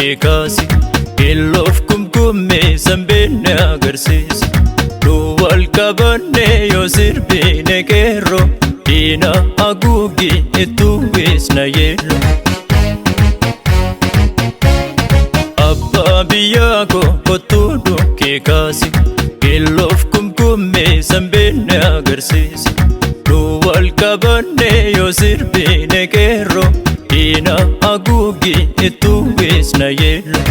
dhukkee kaasi. Qilloof kumkummee sanbeenne agarsiisi. Nu wal qabanne yoo sirbine qeerroo diina haguugi itti uwwisna yeelloo. Abbaa biyyaa koo kottuu dhukkee kaasi. Qilloof kumkummee sanbeenne agarsiisi. Nu wal qabanne yoo sirbine qeerroo diina haguugi itti uwwisna yeelloo.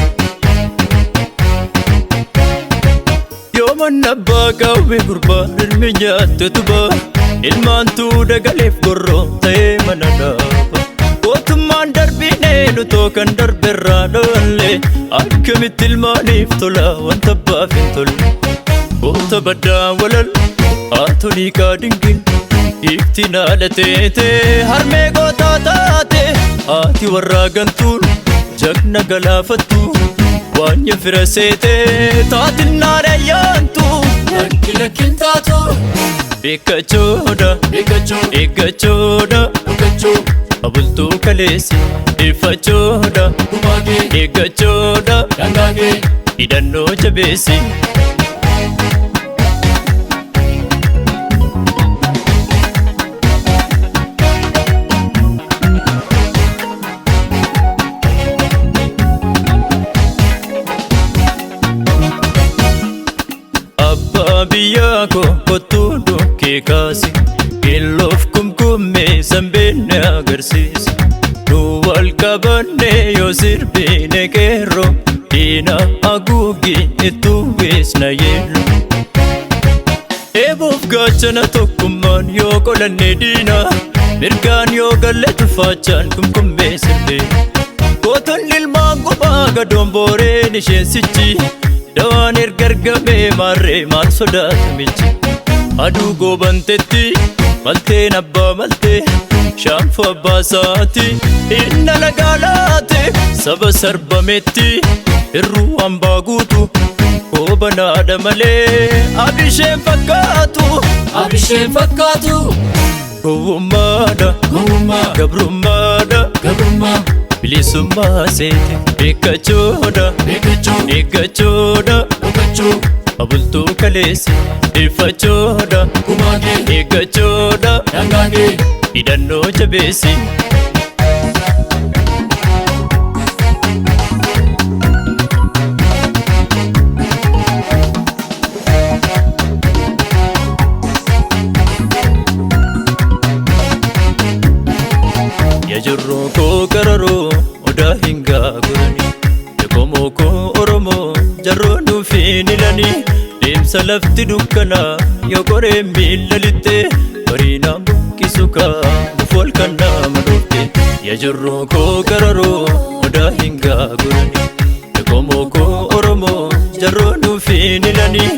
Yoo manna abbaa qawwee gurbaa ilmi nyaatte tubaa ilmaantu dagaleef gorroo ta'ee mana dhaaba. Gootummaan darbinee nutoo kan darberraa dhoolle akkamitti ilmaaniif tola wanta abbaaf hin tolle. Goota baddaa walal haatolii kaadingin iftiin haadha teetee harmee gootaa taate haati warraa gantuun jagna galaafattu. Waanya fira seetee taatinaan ayyaantu. Lakki lakkin taatu. Beekachoodha Beekachuu. eeggachoodha Dhugachuu. abultuu kaleessi ifachoodha Gumaagee. eeggachoodha Dangaagee. hidhannoo jabeessi. Abbaa biyyaa koo kottuu dhukkee kaasi. Qilloof kumkummee sanbeenne agarsiisi. Nu wal qabanne yoo sirbine qeerroo diina haguugi itti uwwisna yeelloo. Eeboof gaachana tokkummaan yoo qolanne diina mirgaan yoo galle tufaachaan kumkummee sirbee. Gootonni ilmaan gubaa gadoon booreen isheen sichi dawaan erga argamee maarree maal sodaatamichi. Aduu goobantetti malteen abbaa maltee shaanfoo abbaa saati inna lagaa laate saba sarbametti hirruu hambaa guutu goobanaadha malee abisheen fakkaatu. Abisheen fakkaatu. Gowwummaadha Gowwummaa. gabrummaadha Gabrummaa. bilisummaa seete beekachoodha Beekachuu. eeggachoodha Dhugachuu. abultuu kaleessi ifachoodha Gumaagee. eeggachoodha Dangaagee. hidhannoo jabeessi. Yajurroo koo qararoo odaa hin gaagurani Qomoo koo Oromoo jarroo nuufiin ilanii deemsa lafti dukkanaa yoo qoree miilla lixxee bariinaan buqqisu kaa gufuu kan nama dhoofte. Yajurroo koo qararoo odaa hin gaagurani Qomoo koo Oromoo jarroo nuufiin ilanii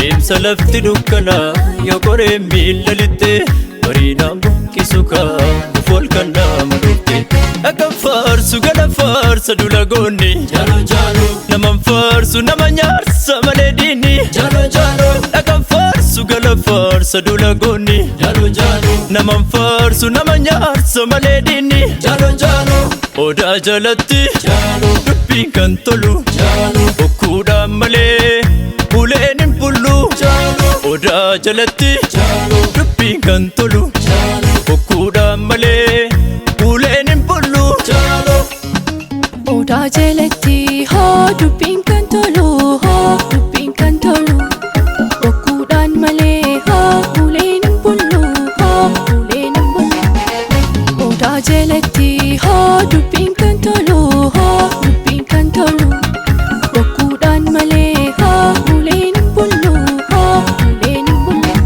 deemsa lafti dukkanaa yoo qoree miilla lixxee bariinaan buqqisu kaa gufuu kan nama dhoofte. Dhaqan faarsu gala faarsa dula goonni Jaaloo jaaloo. naman faarsu nama nyaarsa malee diinni Jaaloo jaaloo. dhaqan faarsu gala faarsa dula goonni Jaaloo jaaloo. naman faarsu nama nyaarsa malee diinni Jaaloo jaaloo. odaa jalatti Jaaloo. dubbiin kan tolu Jaaloo. bokkuudhaan malee uleen hin bullu Jaaloo. odaa jalatti Jaaloo. dubbiin kan tolu Jaaloo. bokkuudhaan malee uleen hin bullu. Jaaloo. Odaa jalatti hoo dubbiin kan tolu hoo dubbiin kan tolu bokkuudhaan malee hoo uleen hin bullu hoo uleen hin bullu. Odaa jalatti hoo dubbiin kan tolu hoo dubbiin kan tolu bokkuudhaan malee hoo uleen hin bullu hoo uleen hin bullu.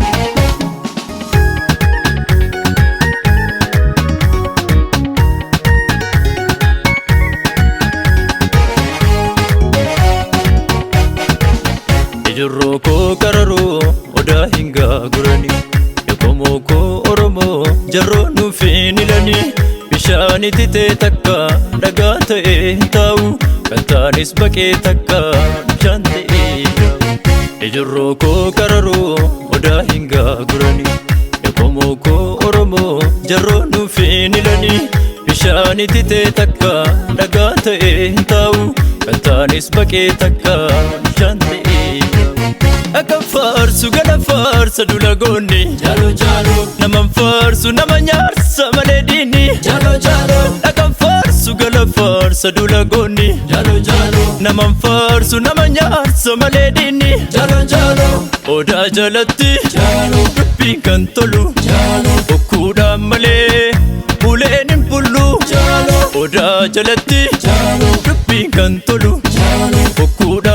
Ijurroo koo qararoo odaa hin gaagurani Qomoo koo Oromoo jarroo nuufiin ilanii bishaan ititee takka dhagaa ta'ee hin taa'u kattaanis baqee takka bishaan ta'ee hin taa'u. Ijurroo koo qararoo odaa hin gaagurani Qomoo koo Oromoo jarroo nuufiin ilanii bishaan Bishaan ititee takka dhagaa ta'ee hin taa'u, kan taanis baqee takka bishaan ta'ee hin taa'u. Akka faarsu gala faarsa dula goonni, Jalo jalo, naman faarsu nama nyaarsa malee diinni. Jalo jalo, Dhaqan faarsu gala faarsa dula goonni, jalo jalo, naman faarsu nama nyaarsa malee diinni. Jalo jalo, Odaa jalatti jalo, dubbiin kan tolu, jalo, bokkuudhaan malee uleen hin bullu. Jalo, Odaa jalatti jalo, dubbiin kan tolu, jalo. bokkuudhaan.